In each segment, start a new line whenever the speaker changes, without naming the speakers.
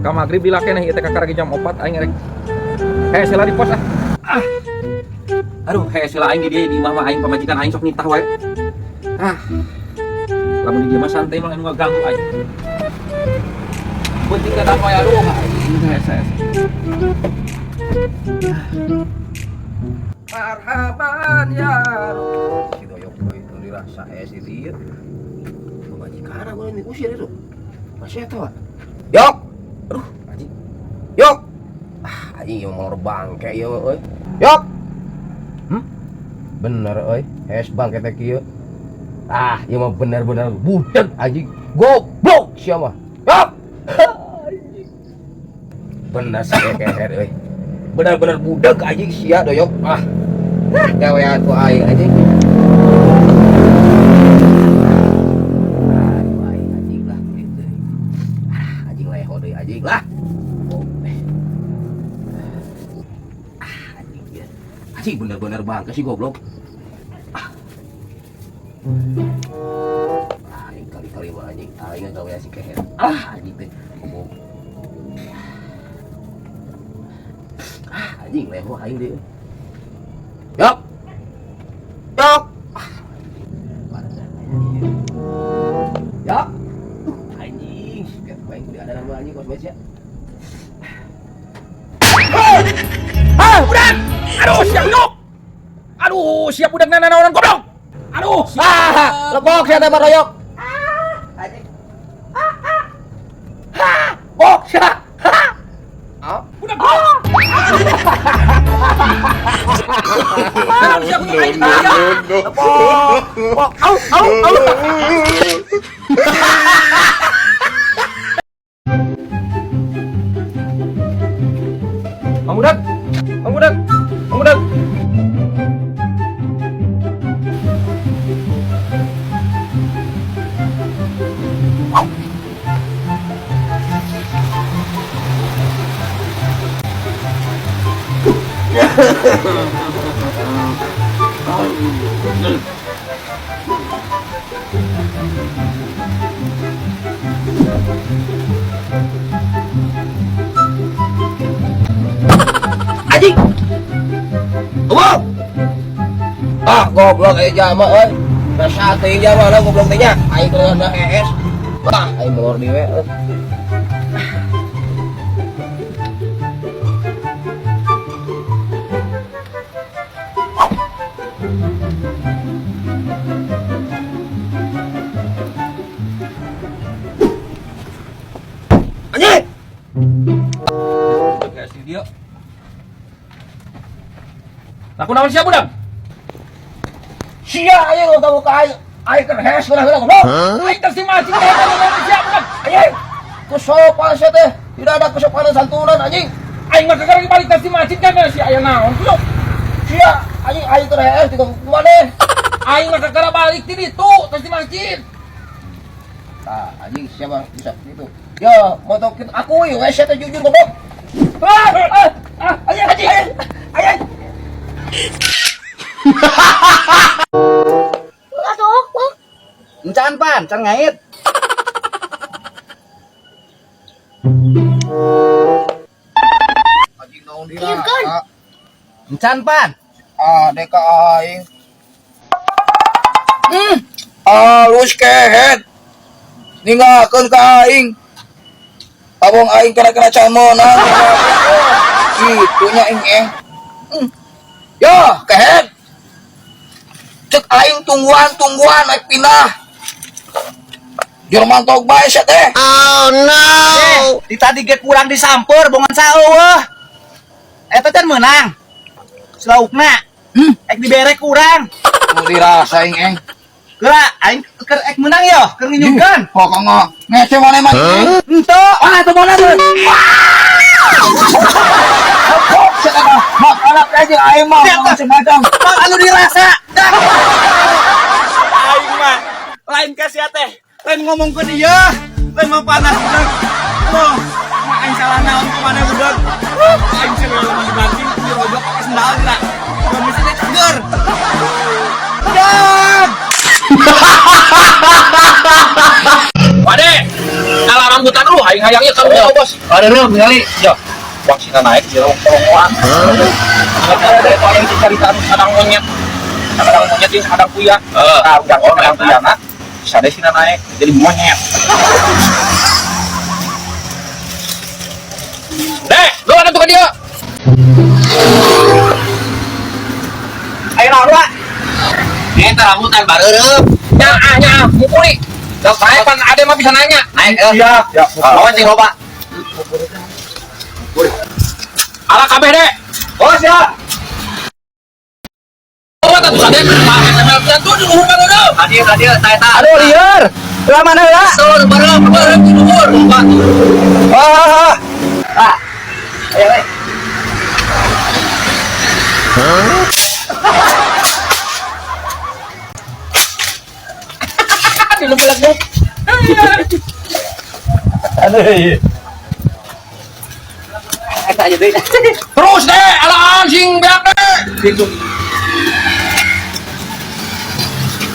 Ka magrib lila keneh ieu teh kakara jam 4 aing rek. Hese lah di pos ah. Ah. Aduh, hese lah aing di dieu di imah mah aing pamajikan aing sok nitah wae. Ah. Lamun di dieu mah santai mah anu ngaganggu aing. Penting datang wae aduh aing hese. Marhaban ya.
Si doyok itu dirasa si dieu. Pamajikan aku ini usir itu. Masih eta, Pak. Yok. Aduh, anjing. Yok. Ah, anjing ieu molor bangke ieu euy. Yok. Hmm? Bener euy, es bangke teh kieu. Ah, ieu mah bener-bener budeg anjing. Goblok sia mah. Yok. Anjing. Bener sih keher euy. Bener-bener budeg anjing sia doyok. Ah. Ah, gawean ku aing anjing. Aduh, aing anjing lah gitu. Ah, anjing leho deui anjing lah. Oh, eh. Ah, anjing ya. Anjing bener-bener bangke sih goblok. Ah. Aing kali-kali mah anjing aing gawean si keher. Ah, anjing teh. Goblok. Ah, anjing leho aing deui. Yok. Yok. Ah, Yok. Anjing, baik udah ada nama anjing kos ya.
Ah, budak. Aduh, siap nyok. Aduh, siap budak nana orang goblok. Aduh, siap.
Ah, lepok sia teh baroyok. Ah, anjing. Ah, ah. Ha, bok sia. Ha. Ah,
Budak goblok. Siap budak aing.
lepok. Bok, au, au, au.
Mang budak. Mang budak. Mang budak.
Anjing. Wow. Ah, goblok euy jama euy. Rasa teuing jama lah goblok teh nya. Aing keur ada ES. Ah, aing molor di we. Anjing.
Budak si dia. Aku naon siap budak?
Sia anjing lu tahu ka aing. Aing keur hes geura-geura goblok.
Aing teh si mancing teh siap budak.
Anjing. Kesopan sia teh. Tidak ada kesopanan santunan anjing.
Aing mah kakara balik teh si mancing kan si aya naon goblok.
Sia anjing aing keur hees diganggu maneh.
Aing mah kakara balik ti ditu teh si mancing.
Ah, anjing siapa bisa gitu. Ya, motor kita akui we sia teh jujur goblok.
Ah, ah, ah,
Anjing, anjing, anjing.
Encan pan, can ngait.
Anjing naon dina?
Encan pan.
Ah, deka aing. Alus kehet. Ninggalkeun ka aing. Abong aing kena-kena can meunang. Itunya ing eng. Ya, kehet. Cek aing tungguan-tungguan naik pindah. Jerman tok bae sia teh.
Oh no. Di tadi ge kurang disamper bongan saeueuh. Eta can meunang. Selaukna. Ek dibere kurang.
Nu dirasa ing eng.
Geura aing keur ek meunang yo, keur nginyungkeun.
Pokoknya ngece maneh mah.
Henteu, ah teu meunang.
Pok sia teh mah. Makanan aja aing mah macam-macam.
Mang anu dirasa. Aing mah lain ka sia teh. Lain ngomong ke dia, lain mah panas budak. Loh, mah aing salah naon ku maneh budak. Aing sih lamun dibanting dirojok pakai sendal geura. Kondisinya ceger. Budak.
Pade, ala rambutan lu aing Aing hayang ieu karunya bos. Bareureum ningali. Ya. Waksina naik di leweng tolongoan. Ada aing caritaan sadang monyet. Sadang monyet jeung sadang kuya. Nah, udah sadang kuyana. Sade sina naik jadi monyet. Dek, lu ada tuh dia.
Ayo naon, Pak?
Ini rambutan bareureum. Nyaah nyaah mukuli. Naik pan ade mah bisa nanya. Naik
Siap, ya.
Lawan sing loba. Ala kabeh dek.
Oh, siap.
Oh, tatu sade ML tuh di luhur bareureum. Hadir hadir ta eta.
Aduh, lieur. Lah mana ya?
Tuh bareureum bareureum di luhur. Lupa.
Oh,
Pak. Ayo, we.
Di luhur.
Aduh.
Eta aja deui.
Terus deh, alaan sing beak deh. Gitu.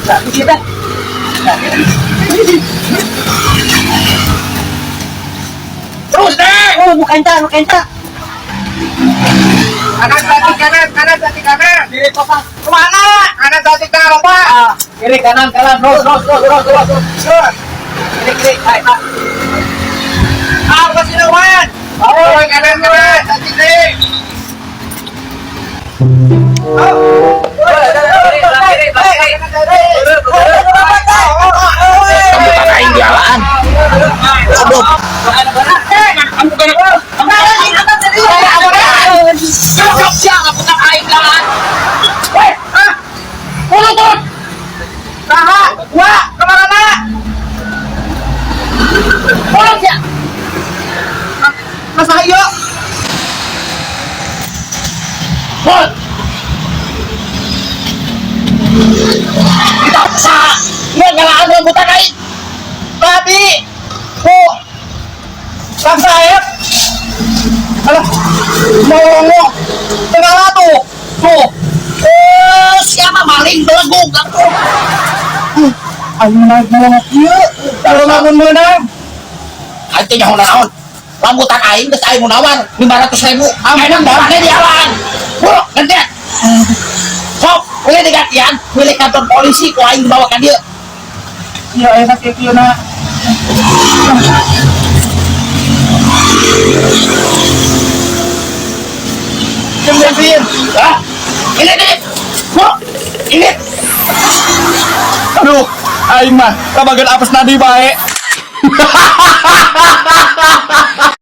Nah, kita.
Terus deh.
Oh, bukan ta, bukan ta.
Kanan satu kanan, kanan satu kanan.
Kiri kopak.
Kemana? Kanan satu kanan, Pak.
Kiri kanan kanan terus terus terus terus terus.
Terus.
Kiri kiri. Ayo, Pak.
Ah, kasih lawan. Oh, kanan kanan satu kiri.
Kiri, kiri, kiri.
Rambutan aing dialaan. Goblok. Kamu kena. Goblok sia rambutan aing dialaan. Weh, ah. Turun turun.
Saha, gua kemana?
Turun sia.
Mas ayo.
Turun. Kita sah. Ieu ngalaan rambutan aing.
Tadi, bu, Kang Saeb, alah, mau tengah tuh, tuh,
Eh, siapa maling belegug atuh.
ayo naik mau kieu, kalau lamun menang,
Aing teh nyaho naon. Rambutan aing geus aing nawar 500.000. Aing barangnya dialaan. Buruk gentet. Sok, boleh digantian, milik kantor polisi ku aing dibawa ka dieu.
ya enak ya kieu na. Jam bensin.
Hah? Ini ini. Buruk. Ini.
Aduh, aing mah kabageun apes nadi bae.